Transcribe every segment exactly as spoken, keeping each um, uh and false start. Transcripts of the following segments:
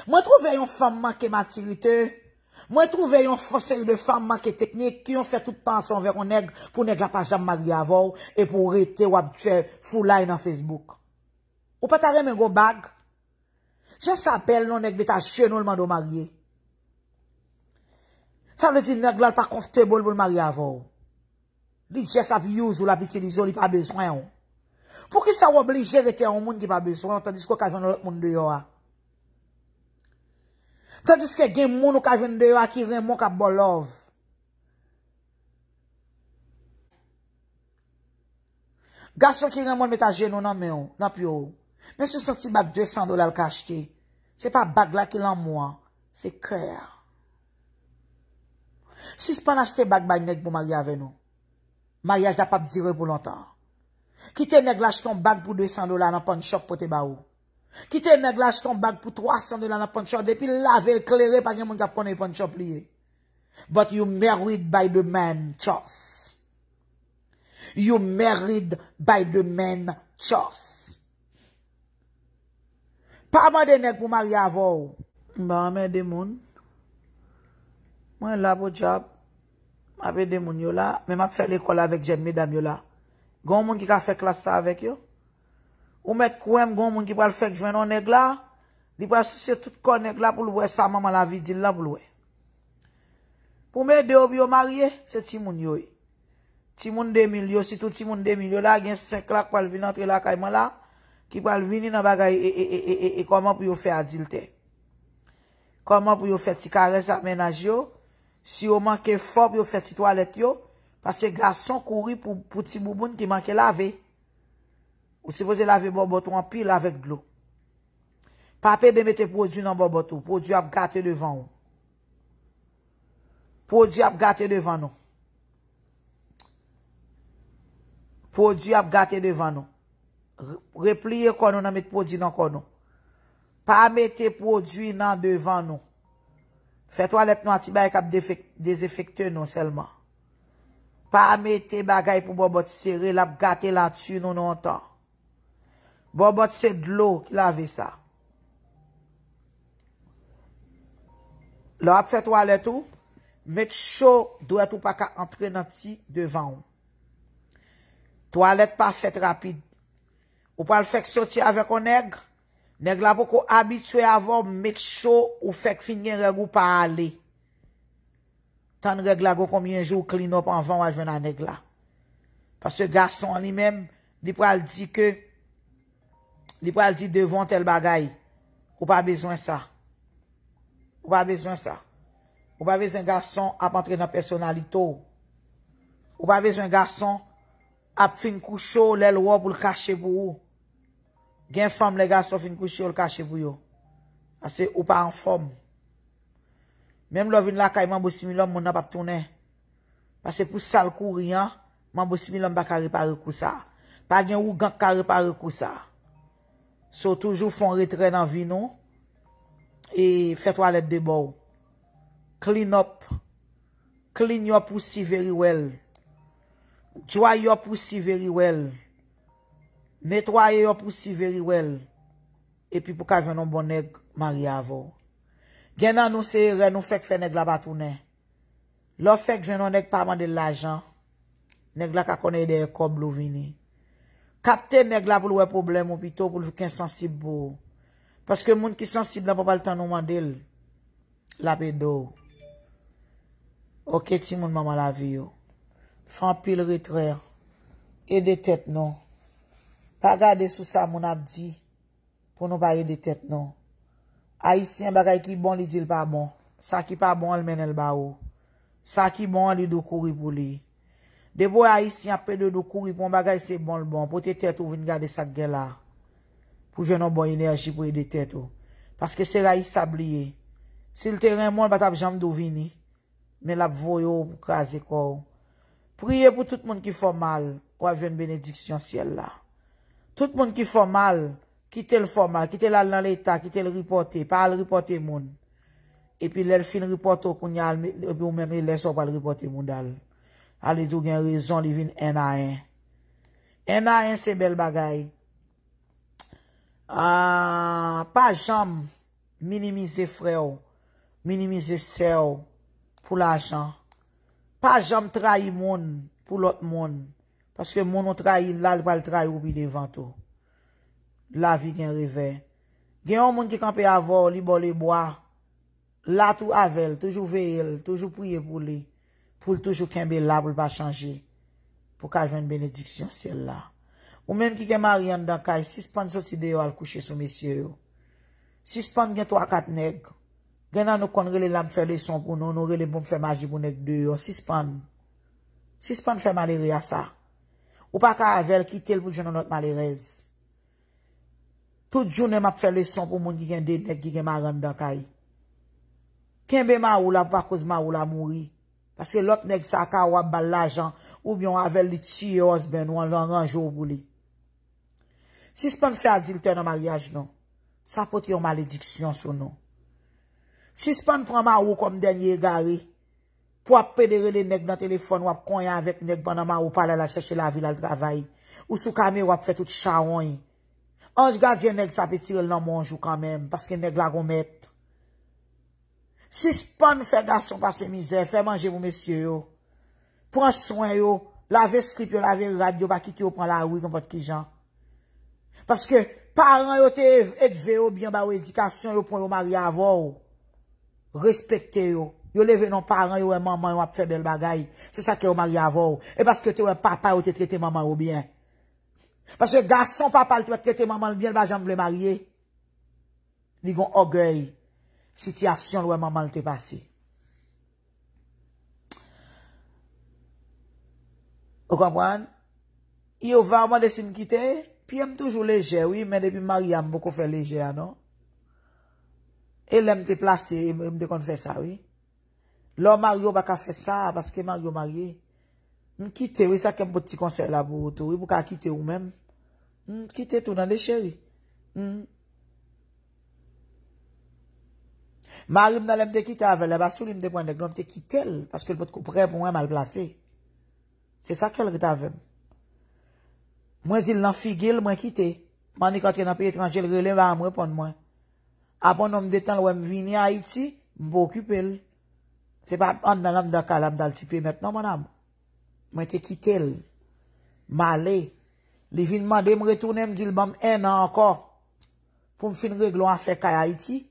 Mwen twouve yon fanm manke matirite. Mwen twouve yon fo seri de fanm manke teknik ki yon fè tout tan ansanm avèk yon nèg pou nèg la pa janm marye avè w e pou w rete w ap fè foulay nan Facebook. Ou pa ta renmen gwo bag? Jan sa bèl non nèg met ajenou l mande w marye. Sa vle di nèg la l pa konfte bol pou l marye avè w. Li just ap use ou, l ap itilize w, li pa bezwen w. Poukisa w oblije rete yon moun ki pa bezwen w, tandiske w ka jwenn yon lòt moun deyò a? Tandiske gen moun ou ka jwenn deyò a ki renmen w, k ap ba w love. Gason ki renmen w met ajenou nan men w, nan pye w. Men si w santi bag de san dola l ka achte, se pa bag la ki lanmou an, se kè a. Sispann achte bag bay nèg pou marye avè nou. Maryaj la p ap dire pou lontan. Kite nèg la achte yon bag pou de san dola nan pawn shop pote ba ou. Kite nèg la achte yon bag pou twa san dola nan pawn shop. Depi l lave l klere, pa gen moun k ap konnen e pawn shop li ye. But you married by the man choice. You married by the man choice. Pa mande nèg pou marye avè w. M pa anmède moun. Mwen la pou djab. M ap ede moun yo la, men m ap fè lekòl avèk jèn medam yo la. Gen yon moun ki ka fè klas sa avèk yo? Ou mèt kwè m, gen yon moun ki pral fèk jwenn yon nèg la, li pral souse tout kò nèg la pou l wè sa manman lavi di l lan pou l wè. Pou m ede yo pou yo marye, se timoun yo ye. Timoun de mil yo, sitou timoun de mil yo la, gen senk la k pral vin antre lakay mwen la, ki pral vini nan bagay e, e, e, e, e, e kòman pou yo fè adiltè. Kòman pou yo fè ti karès ak mennaj yo, si yo manke fò pou yo fè ti twalèt yo, paske gason kouri pou, pou ti bouboun ki manke lave. Ou sipoze lave bòbòt ou anpil avèk dlo. Pa pede mete pwodui nan bòbòt ou, pwodui ap gate devan ou. Pwodui ap gate devan nou. Pwodui ap gate devan nou. Re- Repliye kò nou nan met pwodui nan kò nou. Pa mete pwodui nan devan nou. Fè twalèt nou a ti bagay k ap defek- dezenfekte nou sèlman. Pa mete bagay pou bòbòt sere, l ap gate lati nou lontan. Bòbòt se dlo ki lave sa. Lè w ap fè twalèt ou, make sure dwèt ou pa ka antre nan ti devan ou. Twalèt pa fèt rapid. Ou pral fèk soti avèk yon nèg, nèg la poko abitye avè w, make sure ou fèk fin gen règ ou pa ale. Tann règ la gon konbyen jou w clean up anvan w al jwenn a nèg la. Paske gason an li menm, li pral di ke, li pral di devan w tèl bagay. Ou pa bezwen sa. Ou pa bezwen sa. Ou pa bezwen gason ap antre nan pèsonalite w. Ou pa bezwen gason ap fin kouche w lè l wè w pou l kache pou ou. Gen fanm lè gason fin kouche yo, l kache pou yo. Paske ou pa anfòm. Menm lè w vin lakay manbo similòm, moun nan p ap tounen. Paske pou sa l kouri an, manbo similòm pa ka repare kou sa. Pa gen ougan k ka repare kou sa. So, toujou fè yon retrè nan vi nou. E fè twalèt de bò w. Clean up. Clean your pussy very well. Dry your pussy very well. Netwaye your pussy very well. Epi pou ka jwenn yon bon nèg marye avè w. Gen nan nou se erè nou fèk fè nèg la pa tounen. Lè w fèk jwenn yon nèg pa mande l lajan. Nèg la ka konnen e dèyè kòb li w vini. Kapte nèg la pou l wè pwoblèm ou pito pou l vin sansib pou ou. Paske moun ki sansib lan pa pral tann ou mande l. L ap ede w. Oke timoun manman lavi yo. Fè anpil retrè. Ede tèt nou. Pa gade sou sa moun ap di pou nou pa ede tèt nou. Ayisyen bagay ki bon li di l pa bon. Sa ki pa bon an l mennen l ba ou. Sa ki bon an li di w kouri pou li. Depi w wè Ayisyen ap plede di w kouri pou yon bagay se bon l bon. Pote tèt ou vin gade sa k gen la. Pou jwenn yon bon enèji pou ede tèt ou. Paske se rayisab li ye. Si l te renmen w, l pa t ap janm di w vini. Men l ap voye w pou kraze kò w. Priye pou tout moun ki fè w mal, w ap jwenn benediksyon syèl la. Tout moun ki fè w mal, kite l fè w mal, kite l al nan leta, kite l ripòte, pa al ripòte moun. Epi lè l fin ripòte w kounye a, epi ou menm e lè sa w pral ripòte moun al. Ale di w gen rezon, li vin en a en. En a en se bèl bagay. Ah, pa janm minimize frè w, minimize sè w pou lajan. Pa janm trayi moun pou lòt moun. Paske moun ou trayi la, li pral trayi w pi devan tou. Lavi gen revè. Gen yon moun ki kanpe avè w, li ba w lebwa. La tou avè l, toujou veye l, toujou priye pou li, pou l toujou kenbe la, pou l pa chanje, pou w ka jwenn benediksyon syèl la. Ou menm ki gen mari anndan kay, sispann soti deyò al kouche sou mesye yo. Sispann gen twa kat nèg. Gen nan nou konn rele l ap fè leson pou nou, nou rele pou m fè maji pou nèg deyò. Sispann. Sispann fè malere a sa. Ou pa ka avè l, kite l pou l jwenn yon lòt malerèz. Tout jounen m ap fè leson pou moun ki gen de nèg ki gen mari anndan kay. Kenbe mari w la pou pa koz mari w la mouri. Paske lòt nèg sa ka w ap ba l lajan oubyen w avè l li tiye husband ou an, l ranje w pou li. Sispann fè adiltè nan maryaj nou. Sa pote yon malediksyon sou nou. Sispann pran mari w kòm dènye egare. Pou w ap pede rele nèg nan telefòn, w ap konyen avèk nèg pandan mari w pa la, l al chèche lavi l, al travay. Ou sou kamera, w ap fè tout chawony. Anj gadyen nèg sa pe tire l nan men w yon jou kanmenm, paske nèg la gon mèt. Sispann fè gason pase mizè, fè manje pou mesye yo. Pran swen yo, lave slip yo, lave rad yo, pa kite yo pran lari nenpòt ki jan. Paske paran yo te elve yo byen, ba yo edikasyon, yo pran yo marye avè w. Respekte yo. Yo leve nan paran yo, wè manman yo ap fè bèl bagay. Se sa k fè yo marye avè w. E paske yo te wè papa yo te trete manman yo byen. Paske gason papa l te wè trete manman l byen, l pa janm vle marye. Li gon ògèy. Sitiyasyon l wè manman l te pase. Ou konprann? Yova, ou mande si m kite? Pye m toujou lejè, wi, men depi m marye a, m poko fè lejè a, non. E lè m te plase, m te konn fè sa, wi. Lè w marye, w pa ka fè sa, paske marye, w marye. M kite, wi, sa k fè m pot ti konsèy la pou ou tou, wi, pou w ka kite ou menm. M kite tou, tande, cheri. M Mari m nan, lè m te kite avè l, e pa sou li m te pran nèg, non, m te kite l, paske l potko prè pou mwen, mal plase. Se sa k fè l ret avè m. Mwen di l nan figi l, mwen kite. M annik antre nan peyi etranje, l rele m, pa janm reponn mwen. Apre yon nonm de tan, l wè m vini Ayiti, m pa okipe l. Se pa anndan, anndan kay la, m t al ti pemèt, non, mon amour. Mwen te kite l. M ale. Li vin mande m retounen, m di l ban m ennan ankò pou m fin regle yon afè kay Ayiti.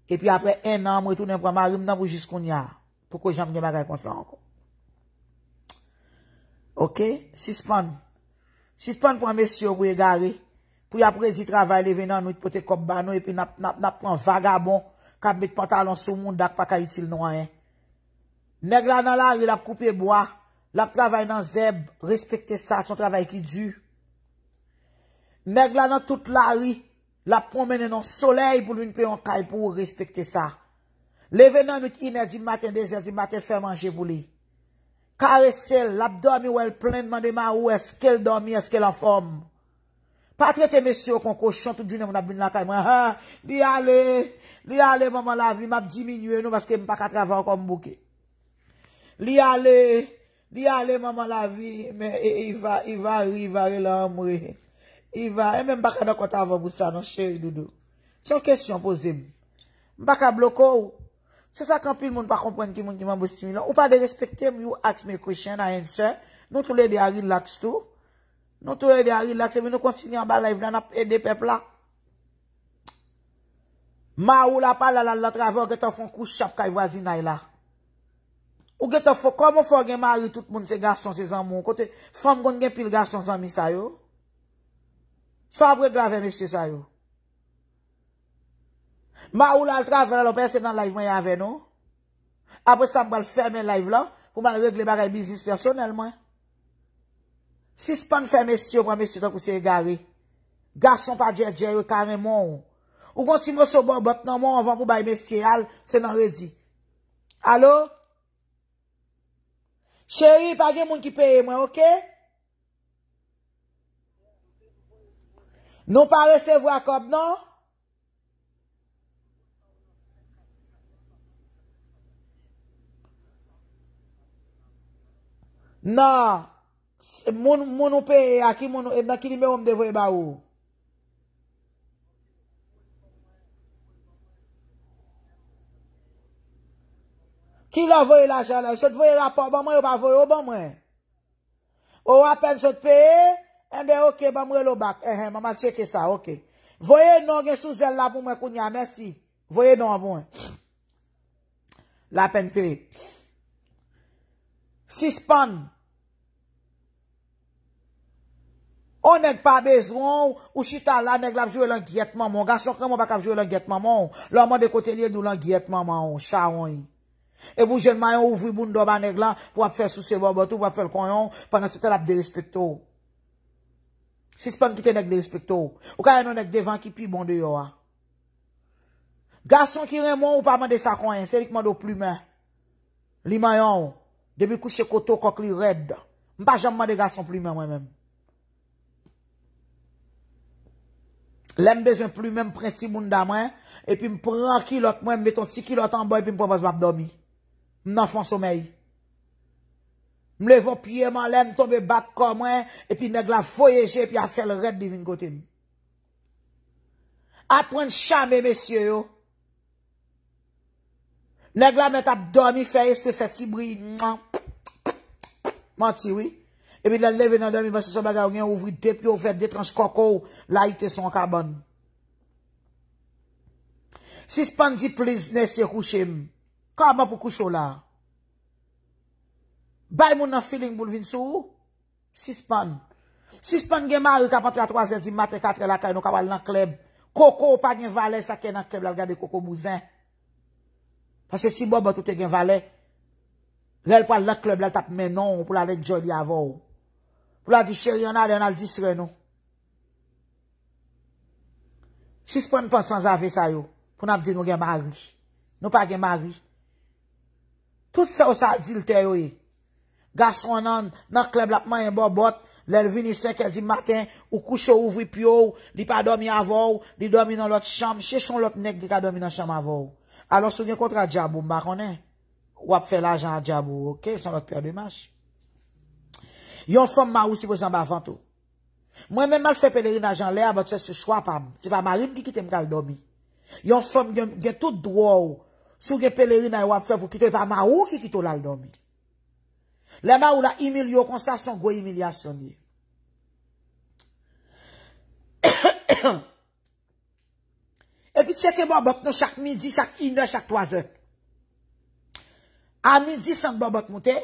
Epi apre ennan an, m retounen pran mari m nan pou jis kounye a. Poko janm gen bagay konsa ankò. Oke? Sispann. Sispann pran mesye yo pou egare. Pou y ap redi travay, leve nan nwit, pote kòb ba nou, epi n ap, n ap, n ap pran vagabon k ap met pantalon sou mouda k pa ka itil nou anyen. Nèg la nan lari, l ap koupe bwa, l ap travay nan zèb, respekte sa, se yon travay ki di. Nèg la nan tout lari, l ap pwonmennen nan solèy pou l vin peye yon kay pou ou, respekte sa. Leve nan nwit, inè di maten, dezè di maten, fè manje pou li. Karese l, l ap dòmi, wè l plenn, mande mari w èske l dòmi, èske l anfòm. Pa trete mesye yo kon kochon, tout jounen moun ap vin lakay mwen, ha, li ale, li ale, manman lavi, m ap diminye nou paske m pa ka travay ankò, m bouke. Li ale, li ale, manman lavi, men e, e, Iva, Iva ri, Iva rele anmwe. Iva, e men m pa ka nan kont avè w pou sa non, cheri doudou. Se yon kesyon poze m. M pa ka bloke w. Se sa k anpil moun pa konprann ki moun ki manbo similan. Ou pa derespekte m, you ask me question, I answer. Nou toulede a relax tou. Nou toulede a relax, epi nou kontinye anba live la, n ap ede pèp la. Mari w la pa la, l al nan travay, w gentan fè yon kou chap kay vwazinay la. Ou gentan fè, kòman fè w gen mari, tout moun se gason, se zanmi w? Kote fanm konn gen pil gason zanmi sa yo? Sa w ap regle avè mesye sa yo? Mari w la al travay la, lè w pèse nan live mwen avè nou. Apre sa, m pral fèmen live la pou m al regle bagay biznis pèsonèl mwen. Sispann fè mesye yo pran mesye tankou se egare. Gason pa djèdjè, yo ka renmen w. Ou gon ti moso bòbòt nan men w anvan pou bay mesye a l, se nan redi. Alo? Cheri, pa gen moun ki peye mwen, oke? Nou pa resevwa kòb, non? Non. S-, moun, moun ou peye a, ki moun ou, e nan ki nimewo m te voye ba ou? Kilè w voye lajan la? Yo sot voye rapò ban mwen, yo pa voye yo ban mwen. Ou apèn sot peye? Enben, oke, ban m rele w bak. Enhen, m a tcheke sa, oke. Voye non gen sou zèl la pou mwen kounye a, mèsi. Voye non an pou mwen. Lapèn peye. Sispann. On nèg pa bezwen w, ou chita la, nèg la ap joure langyèt manman w. Gason kòman w pa ka ap joure langyèt manman w? Lè w mande kote l ye, l di w langyèt manman w, chawony. Epi w jwenn mayon ouvri bounda w ba nèg la, pou w ap fè souse bòbòt ou, pou w ap fè l konyen w, pandan se tan l ap derespekte w. Sispann kite nèg derespekte w. Ou ka jwenn yon nèg devan ki pi bon deyò a. Gason ki renmen w, ou pa mande sa konyen, se li k mande w plimen. Li manyen w. Depi l kouche kote w, kòk li rèd. M pa janm mande gason plimen mwen menm. Lè m bezwen plimen, m pran ti bounda mwen, epi m pran kilòt mwen, m met yon ti kilòt anba, epi m pran pòz m ap dòmi. M nan fon somèy. M leve yon pye m anlè, m tonbe bat kò mwen, epi nèg la voye je, epi afè l rèd, li vin kote m. Aprann chame mesye yo. Nèg la mèt ap dòmi, fè espre, fè ti bri. Manti, wi. Epi lè l leve nan dòmi, panse se yon bagay ou gen, ouvri de pye w, fè de tranch kòkò w, layite sou yon kabann. Sispann di, "Please, nesye kouche m." Kòman pou kouche w la? Bay moun nan feeling pou l vin sou ou. Sispann. Sispann gen mari k ap antre a twazè di maten, katrè lakay nou, k ap al nan klèb. Koko w pa gen valè, sa k nan klèb la, l gade koko bouzen. Paske si bòbòt ou te gen valè, lè l pral nan klèb la, l t ap mennen w pou l al enjoy li avè w. Pou l al di, "Cheri, ann ale, ann al distrè nou." Sispann pran sanzave sa yo, pou n ap di nou gen mari. Nou pa gen mari. Tout sa yo, se adiltè yo ye. Gason an nan, nan klèb la ap manyen bòbòt, lè l vini senkè di maten, ou kouche, ou ouvri pye w, li pa dòmi avè w, li dòmi nan lòt chanm, chèche yon lòt nèg ki ka dòmi nan chanm avè w. Alò, si w gen kontra dyab ou, m pa konnen. W ap fè lajan a dyab ou, oke? Se yon lòt pè de mach. Yon fanm mari w sipoze anba vant ou. Mwen menm, m al fè pelerinaj anlè a, but se sou chwa pa m. Se pa mari m ki kite m k al dòmi. Yon fanm gen, gen tout dwa w. Si w gen pelerinaj w ap fè pou kite, e pa mari w ki kite w l al dòmi. Lè mari w la imilye w konsa, se yon gwo imilyasyon li ye. Epi tcheke bòbòt nou chak midi, chak inè, chak twazè. A midi, sant bòbòt moute.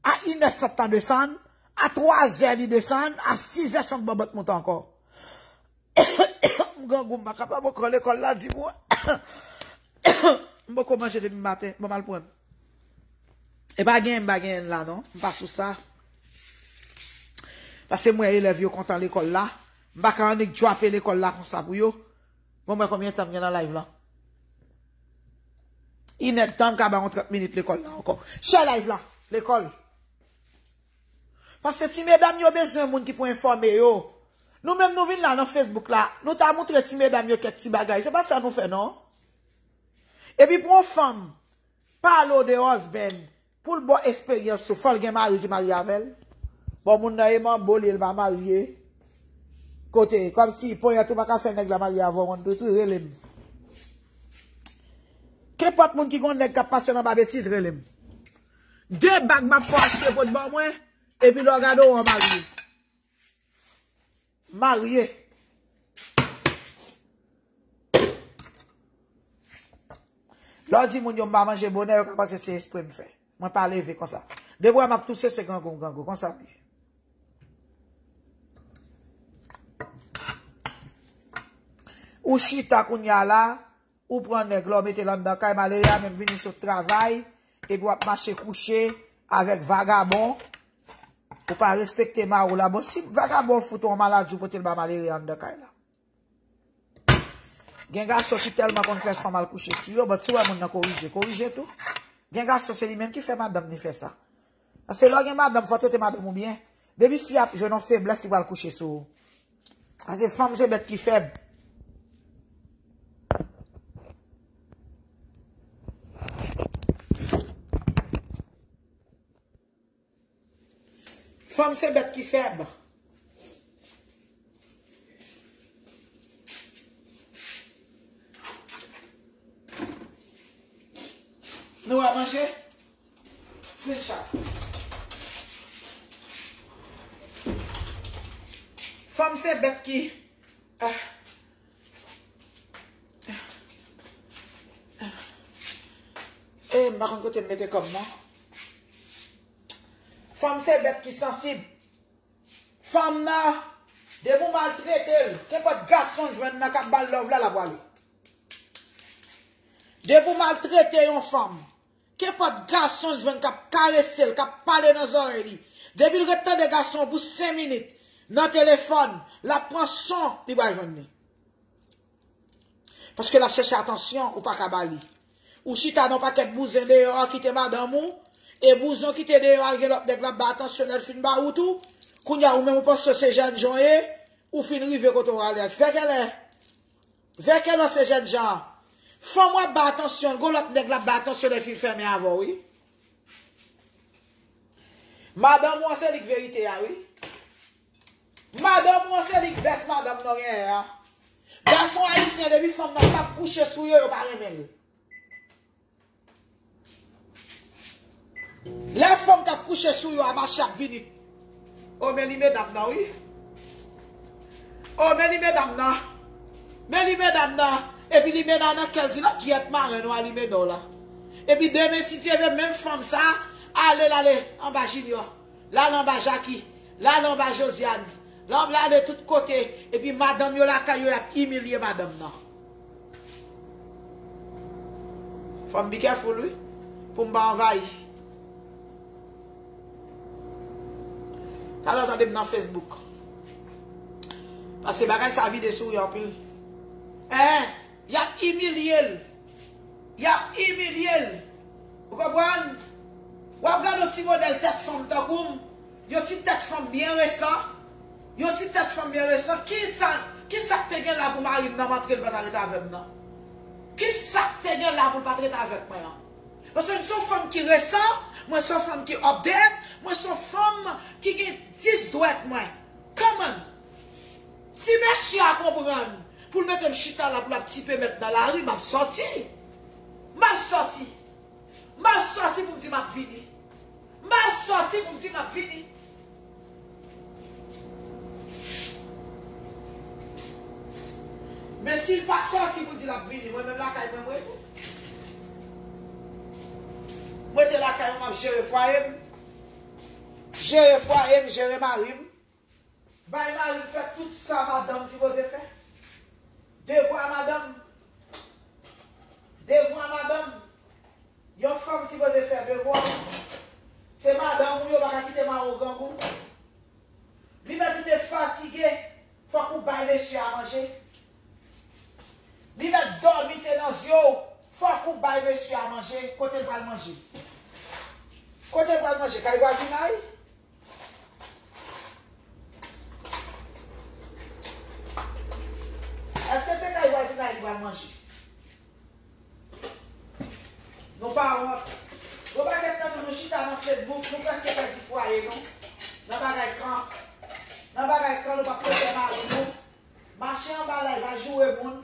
A inè, sant lan desann. A twazè, li desann. A sizè, sant bòbòt moute ankò. M grangou, m pa kapab ankò, lekòl la di mwen. M poko manje depi maten. Bon, m al pran. E pa genyen, m pa genyen la, non. M pa sou sa. Paske m wè elèv yo kontan lekòl la. M pa ka annik dwape lekòl la konsa pou yo. Bon, m wè konbyen tan m gen nan live la. Inèdtan, m ka ba yon trant minit lekòl la ankò. Share live la, lekòl. Paske ti medam yo bezwen moun ki pou enfòme yo. Nou menm nou vin la nan Facebook la, nou ta moutre ti medam yo kèk ti bagay. Se pa sa nou fè, non. Epi pou yon fanm, pale w de husband, pou l ba w esperyans ou, fò l gen mari ki marye avè l. Bon, moun nan e manbo li, l pa marye. Kote, kòmsi ponyèt ou pa ka fè nèg la marye avè w, moun tou, tou, rele m. Kenpòt moun ki gon nèg k ap pase nan ba betiz, rele m. De bag m ap fè w achte pou l ban mwen, epi lè w gade w an marye. Marye. Lè w di moun yo m pa manje bonè, yo ka panse se espre m fè. Mwen pa leve konsa. Depi w wè m ap touse, se grangou m grangou. Konsa m ye. Ou chita kounye a la, ou pran nèg la, ou mete l anndan kay, malere a menm vini sot travay, epi w ap mache kouche avèk vagabon. Ou pa respekte mari w la. Bon, si vagabon fout ou yon maladi, ou pote l ba malere a anndan kay la. Gen gason ki tèlman konn fè fanm al kouche sou yo, but si w wè moun nan korije, korije tou. Gen gason se li menm ki fè madanm li fè sa. Paske lè w gen madanm, fò w trete madanm ou byen. Depi fi a jwenn yon feblès, li pral kouche sou ou. Paske fanm se bèt ki fèb. Fanm se bèt ki fèb. Nou wè manje? Screenshot. Fanm se bèt ki. Ah. Eh, m pa konn kote m mete kòm nan. Fanm se bèt ki sansib. Fanm nan, depi w maltrete l, kenpòt gason l jwenn nan k ap ba l love la, l ap wale. Depi w maltrete yon fanm, kenpòt gason l jwenn k ap karese l, k ap pale nan zòrèy li, depi l ret tande gason pou senk minit nan telefòn, l ap pran son, li pral jwenn li. Paske l ap chèche atansyon, ou pa ka ba li. Ou chita nan pakèt bouzen deyò a, kite madanm ou, e bouzen w kite deyò a, gen lòt nèg l ap ba atansyon, lè l fin ba ou tou. Kounye a, ou menm ou panse se jènjan w ye, ou fin rive kote w ale a. Vè kèlè? Vè kèlè se jènjan an? Fanm w ap ba atansyon, gon lòt nèg l ap ba atansyon lè l fin fèmen avè w, wi. Madanm ou an se li k verite a, wi. Madanm ou an se li k bèst madanm nan genyen an. Gason ayisyen, depi fanm nan p ap kouche sou yo, yo pa renmen l. Lè fanm k ap kouche sou yo a mache ap vini. O, men li medam nan, wi. O, men li medam nan. Men li medam nan. Epi li medam nan kè l di la, kiyèt marenn ou a li mennen w la. Epi demen, si Dye vle, menm fanm sa, ale, l ale anba Junior. L al anba Jackie, l al anba Josiane, l al ale tout kote, epi madanm yo lakay yo, y ap imilye madanm nan. Fò m be careful, wi, pou m pa anvayi. Talè w tande m nan Facebook. Paske bagay sa vide souri anpil. Hein? Y ap imilye l. Y ap imilye l. Ou konprann? W ap gade yon ti modèl tèt fanm tankou m. Yon ti tèt fanm byen resan. Yon ti tèt fanm byen resan. Kisa, kisa k te gen la pou mari m nan m antre l pa ta ret avè m nan? Kisa k te gen la pou l pa t ret avèk mwen an? Paske m se yon fanm ki resan, mwen se yon fanm ki update, mwen se yon fanm ki gen dis dwèt mwen. Come on! Si mesye a konprann pou l mete m chita la pou l ap tipe mèt nan lari, m ap sòti. M ap sòti. M ap sòti pou m di m ap vini. M ap sòti pou m di m ap vini. Men si l pa sòti pou l di l ap vini, mwen menm lakay mwen, mwen tou. Mwen te lakay mwen, m ap jere fwaye m. Jere fwaye m, jere mari m. Bay mari m fè tout sa madanm sipoze fè. Devwa madanm. Devwa madanm. Yon fanm sipoze fè devwa. Se madanm ou yo pa ka kite mari w grangou. Li mèt ou te fatige, fòk ou bay mesye a manje. Li mèt dòmi te nan zye w, fòk ou bay mesye a manje. Kote l pral manje? Kote l pral manje? Kay vwazinay? Èske se kay vwazinay li pral manje? Nou pa wont. Yon pakèt nan nou, nou chita nan Facebook, nou prèske pèdi fwaye nou. Nan bagay kan. Nan bagay kan, nou p ap pran kè mari nou. Mache anba live, al joure moun.